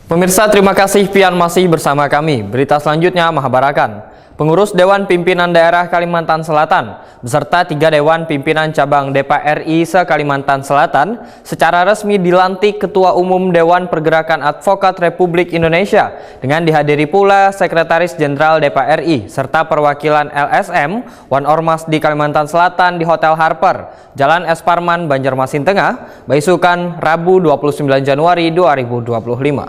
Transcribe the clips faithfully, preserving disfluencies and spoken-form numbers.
Pemirsa, terima kasih pian masih bersama kami. Berita selanjutnya mahabarakan. Pengurus Dewan Pimpinan Daerah Kalimantan Selatan beserta tiga Dewan Pimpinan Cabang D P R I se-Kalimantan Selatan secara resmi dilantik Ketua Umum Dewan Pergerakan Advokat Republik Indonesia dengan dihadiri pula Sekretaris Jenderal D P R I serta perwakilan L S M wan Ormas di Kalimantan Selatan di Hotel Harper, Jalan S Parman, Banjarmasin Tengah, baisukan Rabu dua puluh sembilan Januari dua ribu dua puluh lima.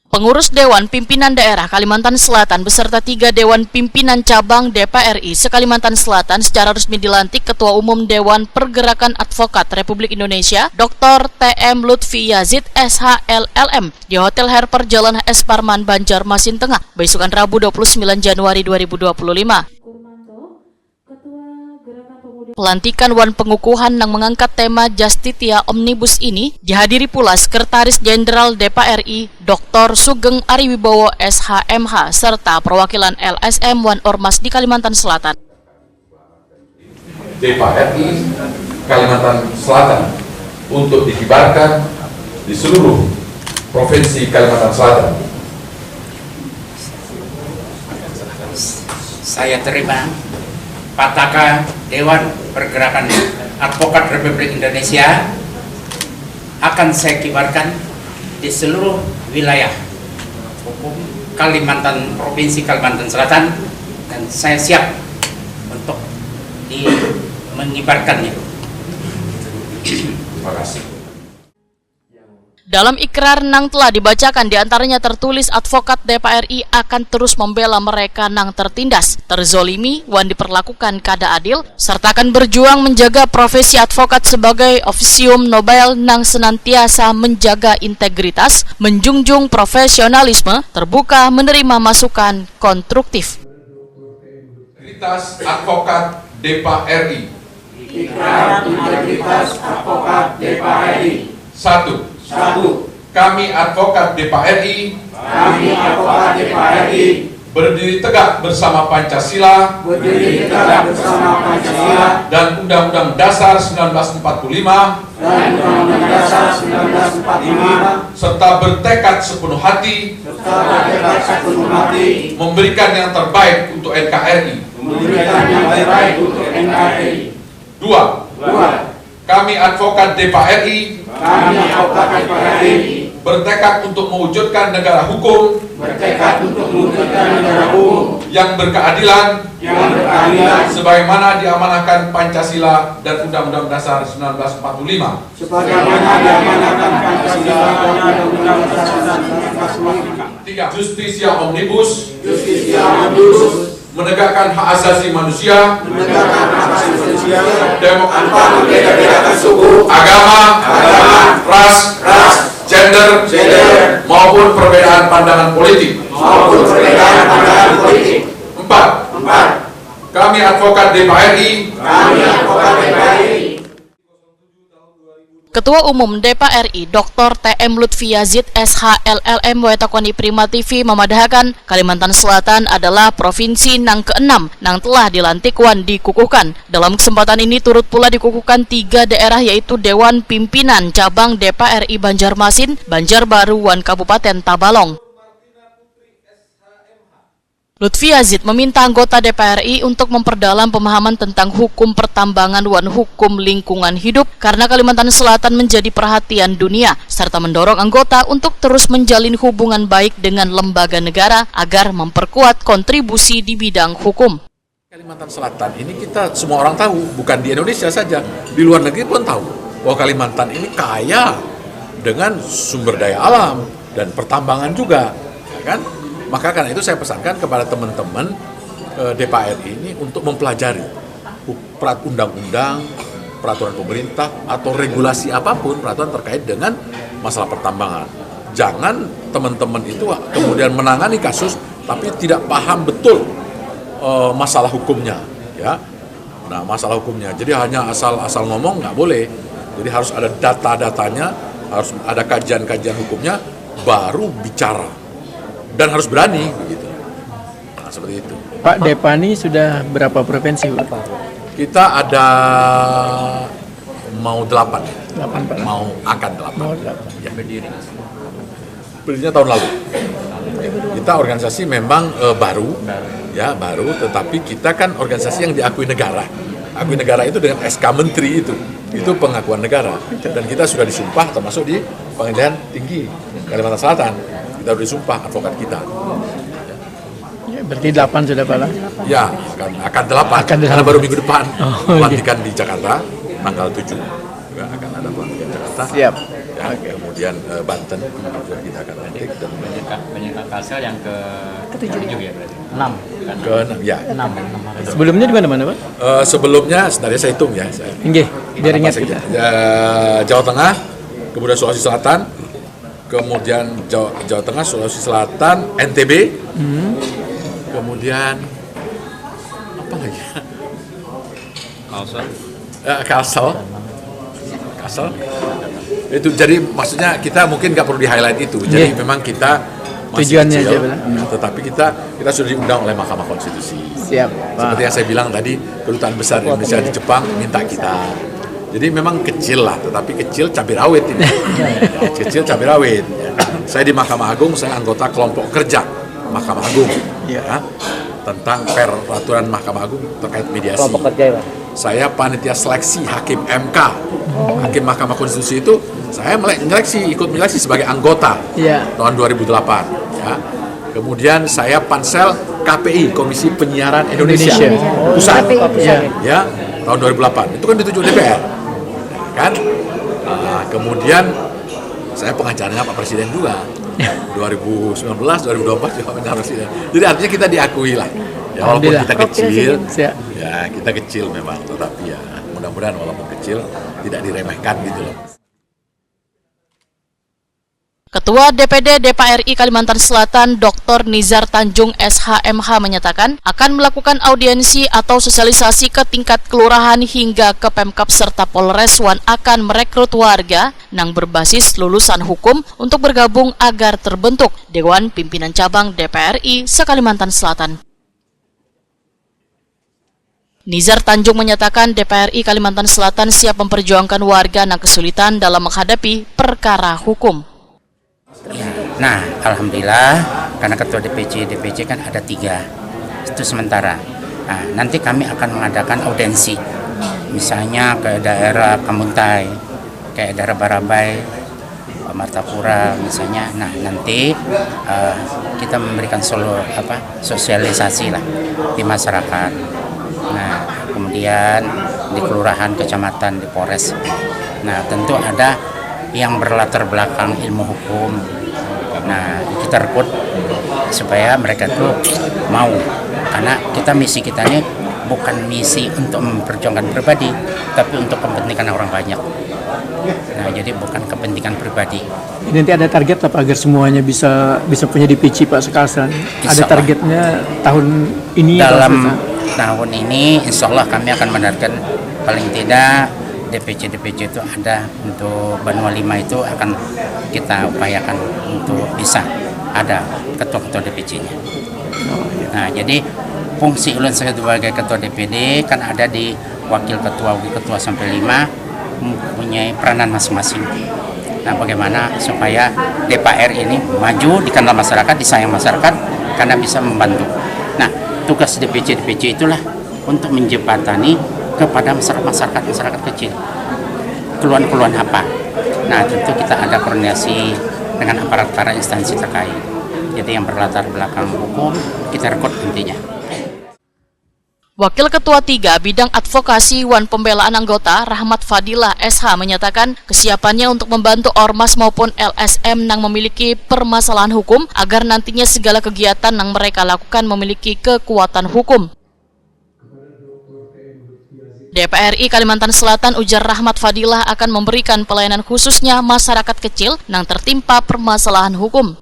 Pengurus Dewan Pimpinan Daerah Kalimantan Selatan beserta tiga Dewan Pimpinan Cabang D P R I se-Kalimantan Selatan secara resmi dilantik Ketua Umum Dewan Pergerakan Advokat Republik Indonesia, Doktor T M Lutfi Yazid, S H, L L M, di Hotel Harper, Jalan S Parman, Banjarmasin Tengah, baisukan Rabu dua puluh sembilan Januari dua ribu dua puluh lima. Pelantikan wan pengukuhan nang mengangkat tema Justitia Omnibus ini dihadiri pula Sekretaris Jenderal D P R I, Doktor Sugeng Ari Wibowo, S H M H, serta perwakilan L S M wan Ormas di Kalimantan Selatan. D P R I Kalimantan Selatan untuk dikibarkan di seluruh Provinsi Kalimantan Selatan. Saya terima pataka Dewan Pergerakan Advokat Republik Indonesia akan saya kibarkan di seluruh wilayah hukum Kalimantan, Provinsi Kalimantan Selatan, dan saya siap untuk di, mengibarkannya. Terima kasih. Dalam ikrar nang telah dibacakan, di antaranya tertulis advokat D P R I akan terus membela mereka nang tertindas, terzolimi, wan diperlakukan kada adil, serta akan berjuang menjaga profesi advokat sebagai officium nobae nang senantiasa menjaga integritas, menjunjung profesionalisme, terbuka menerima masukan konstruktif. Integritas advokat D P R I. Ikrar integritas advokat D P R I. Satu. Satu. Kami advokat D P R I. Kami advokat D P R I. Berdiri tegak bersama Pancasila. Berdiri tegak bersama Pancasila. Dan Undang-Undang Dasar sembilan belas empat puluh lima. Dan Undang-Undang Dasar sembilan belas empat puluh lima. Serta bertekad sepenuh hati. Serta bertekad sepenuh hati. Memberikan yang terbaik untuk N K R I. Memberikan yang terbaik untuk N K R I. Dua. Dua. Kami advokat D P R I. Kami advokat D P R I. Bertekad untuk mewujudkan negara hukum. Bertekad untuk mewujudkan negara hukum. Yang berkeadilan. Yang berkeadilan. Sebagaimana diamanahkan Pancasila dan Undang-Undang Dasar sembilan belas empat puluh lima. Sebagaimana diamanahkan Pancasila dan Undang-Undang Dasar sembilan belas empat puluh lima. Tiga. Justisia Omnibus. Justisia Omnibus. Menegakkan hak asasi manusia. Menegakkan hak asasi manusia. Demokrasi. Tanpa membeda-bedakan suku. Agama. Agama. Ras. Ras. Gender. Gender. Maupun perbedaan pandangan politik. Maupun perbedaan pandangan politik. Empat. Empat. Kami advokat D P R I. Kami advokat D P R I. Ketua Umum D P R I Doktor T M Lutfi Yazid, S H, L L M, Wetakoni Prima T V mamadahakan, Kalimantan Selatan adalah provinsi nang keenam nang telah dilantik wan dikukuhkan. Dalam kesempatan ini turut pula dikukuhkan tiga daerah, yaitu Dewan Pimpinan Cabang D P R I Banjarmasin, Banjarbaru, wan Kabupaten Tabalong. Lutfi Yazid meminta anggota D P R I untuk memperdalam pemahaman tentang hukum pertambangan wan hukum lingkungan hidup karena Kalimantan Selatan menjadi perhatian dunia, serta mendorong anggota untuk terus menjalin hubungan baik dengan lembaga negara agar memperkuat kontribusi di bidang hukum. Kalimantan Selatan ini kita semua orang tahu, bukan di Indonesia saja, di luar negeri pun tahu bahwa Kalimantan ini kaya dengan sumber daya alam dan pertambangan juga, ya kan? Maka karena itu saya pesankan kepada teman-teman, eh, D P R I ini untuk mempelajari hu-, perat-, undang-undang, peraturan pemerintah, atau regulasi apapun, peraturan terkait dengan masalah pertambangan. Jangan teman-teman itu kemudian menangani kasus tapi tidak paham betul, eh, masalah hukumnya, ya. Nah, masalah hukumnya. Jadi hanya asal-asal ngomong nggak boleh. Jadi harus ada data-datanya, harus ada kajian-kajian hukumnya, baru bicara. Dan harus berani, begitu. Nah, seperti itu. Pak, D P R I sudah berapa provinsi, Pak? Kita ada mau delapan. Delapan, Pak. Mau akan delapan. Mau delapan. Ya. Berdiri. Berdirinya tahun lalu. Kita organisasi memang, eh, baru, ya, baru, tetapi kita kan organisasi yang diakui negara. Akui negara itu dengan S K menteri itu. Itu pengakuan negara. Dan kita sudah disumpah termasuk di Pengadilan Tinggi Kalimantan Selatan. Kita sudah disumpah advokat kita. Ya, berarti delapan sudah, Pak, lah? Ya, akan, akan delapan. Akan Karena delapan. Baru minggu depan. Oh, iya. Pelantikan di Jakarta tanggal tujuh. Juga akan ada pelantikan Jakarta. Siap. Ya, kemudian, eh, Banten juga kita akan lantik dan Banyak Kalsel yang ke Ketujuh. Ketujuh ya berarti. Enam. ke enam, ya. Enam. Enam hari. Sebelumnya di mana-mana, Pak? Eh, sebelumnya sebenarnya saya hitung ya. Saya, Nggih, biar ingat Apa kita. saja? Ya, Jawa Tengah, kemudian Sulawesi Selatan, kemudian Jawa, Jawa Tengah, Sulawesi Selatan, N T B, Hmm. kemudian apa lagi? Kalsel. Eh, Kalsel. Kalsel. Itu jadi maksudnya kita mungkin nggak perlu di highlight itu. Jadi Iya. Memang kita masih Tujuannya kecil, aja, Bang. Nah, tetapi kita kita sudah diundang oleh Mahkamah Konstitusi. Siap. Seperti yang saya bilang tadi, kedutaan besar Indonesia di Jepang minta kita. Jadi memang kecil lah, tetapi kecil cabai rawit ini. Kecil cabai rawit. Ya. Saya di Mahkamah Agung, saya anggota kelompok kerja Mahkamah Agung. Iya. Ya. Tentang peraturan Mahkamah Agung terkait mediasi. Kelompok kerja ya, Pak? Saya panitia seleksi hakim M K, hakim Mahkamah Konstitusi itu saya mele- menyeleksi, ikut menyeleksi sebagai anggota Iya. tahun dua ribu delapan. Ya. Kemudian saya pansel K P I, Komisi Penyiaran Indonesia, Indonesia. Pusat. Iya. Ya, tahun dua ribu delapan. Itu kan ditunjuk D P R. Kan? Nah, kemudian saya pengacaranya Pak Presiden juga. dua ribu sembilan belas, dua ribu dua puluh empat juga pengacara Presiden. Jadi artinya kita diakui lah. Ya, walaupun Alhamdulillah. kita kecil, Ya. ya kita kecil memang, tetapi ya mudah-mudahan walaupun kecil tidak diremehkan gitu loh. Ketua D P D D P R I Kalimantan Selatan, Doktor Nizar Tanjung, S H M H, menyatakan akan melakukan audiensi atau sosialisasi ke tingkat kelurahan hingga ke Pemkab serta Polres wan akan merekrut warga nang berbasis lulusan hukum untuk bergabung agar terbentuk Dewan Pimpinan Cabang D P R I se-Kalimantan Selatan. Nizar Tanjung menyatakan D P R I Kalimantan Selatan siap memperjuangkan warga nang kesulitan dalam menghadapi perkara hukum. Ya, nah, alhamdulillah karena ketua D P C D P C kan ada tiga, itu sementara. Nah, nanti kami akan mengadakan audiensi, misalnya ke daerah Kamuntai, ke daerah Barabai, Martapura misalnya. Nah, nanti eh, kita memberikan solo apa sosialisasi lah di masyarakat. Nah, kemudian di kelurahan, kecamatan, di Polres. Nah, tentu ada yang berlatar belakang ilmu hukum. Nah, kita rekrut supaya mereka itu mau, karena kita, misi kita ini bukan misi untuk memperjuangkan pribadi, tapi untuk kepentingan orang banyak. Nah, jadi bukan kepentingan pribadi. Nanti ada target apa agar semuanya bisa bisa punya D P C, Pak, se-Kalsel? Ada Insya Allah. Targetnya tahun ini atau Dalam selesai? Tahun ini, insya Allah kami akan menargetkan paling tidak D P C D P C itu ada untuk Banua Lima itu akan kita upayakan untuk bisa ada ketua-ketua D P C-nya. Nah, jadi fungsi ulun sebagai ketua D P D kan ada di wakil ketua, wakil ketua sampai lima mempunyai peranan masing-masing. Nah, bagaimana supaya D P R ini maju di kanal masyarakat, disayang masyarakat, karena bisa membantu. Nah, tugas D P C D P C itulah untuk menjembatani kepada masyarakat, masyarakat, masyarakat kecil. Keluhan-keluhan apa? Nah, tentu kita ada koordinasi dengan aparat para instansi terkait. Jadi yang berlatar belakang hukum kita rekrut intinya. Wakil Ketua tiga Bidang Advokasi wan Pembelaan Anggota, Rahmat Fadilah, S H, menyatakan kesiapannya untuk membantu ormas maupun L S M nang memiliki permasalahan hukum agar nantinya segala kegiatan yang mereka lakukan memiliki kekuatan hukum. D P R I Kalimantan Selatan, ujar Rahmat Fadilah, akan memberikan pelayanan khususnya masyarakat kecil nang tertimpa permasalahan hukum.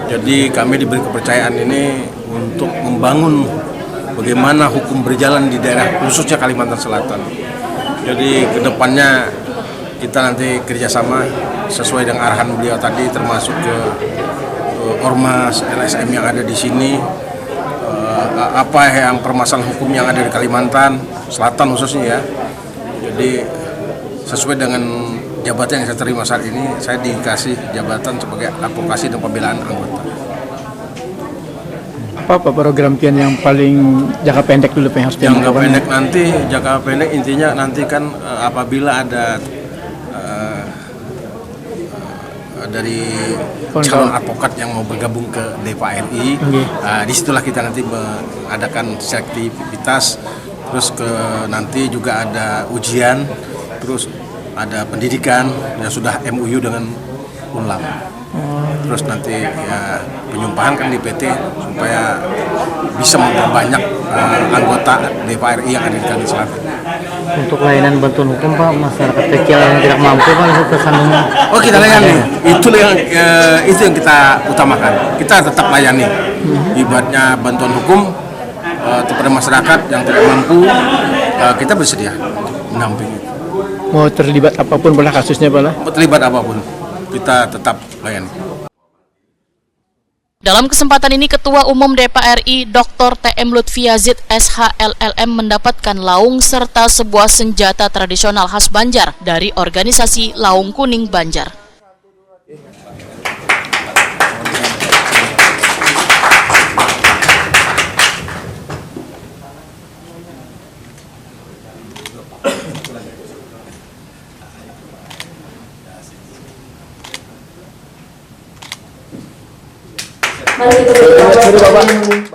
Jadi kami diberi kepercayaan ini untuk membangun bagaimana hukum berjalan di daerah khususnya Kalimantan Selatan. Jadi kedepannya kita nanti kerjasama sesuai dengan arahan beliau tadi, termasuk ke eh, ormas L S M yang ada di sini, eh, apa yang permasalahan hukum yang ada di Kalimantan Selatan khususnya ya. Jadi Sesuai dengan jabatan yang saya terima saat ini, saya dikasih jabatan sebagai advokasi dan pembelaan anggota. Apa apa program pian yang paling jangka pendek dulu yang harus pian Jangka lakukan? Pendek nanti, jangka pendek intinya nanti kan eh, apabila ada eh, dari Kawan-kawan. Calon advokat yang mau bergabung ke D P R R I, Oke. eh, disitulah kita nanti mengadakan selektivitas, terus ke nanti juga ada ujian, terus ada pendidikan yang sudah M O U dengan Unlam. Terus nanti ya penyumpahan kan di P T supaya bisa memperbanyak eh, anggota D P R R I yang ada di Kalimantan Selatan. Untuk layanan bantuan hukum, Pak, masyarakat kecil yang tidak mampu, Pak, itu tersandung. Oh, kita layani. Itulah yang eh, itu yang kita utamakan. Kita tetap layani. Ibaratnya bantuan hukum eh, kepada masyarakat yang tidak mampu, eh, kita bersedia mendampingi. Mau terlibat apapun pernah kasusnya, Pak lah? Terlibat apapun, kita tetap layani. Dalam kesempatan ini, Ketua Umum D P R R I Doktor T M Lutfi Yazid, S H, L L M, mendapatkan laung serta sebuah senjata tradisional khas Banjar dari organisasi Laung Kuning Banjar. Mari kita beri tepuk tangan.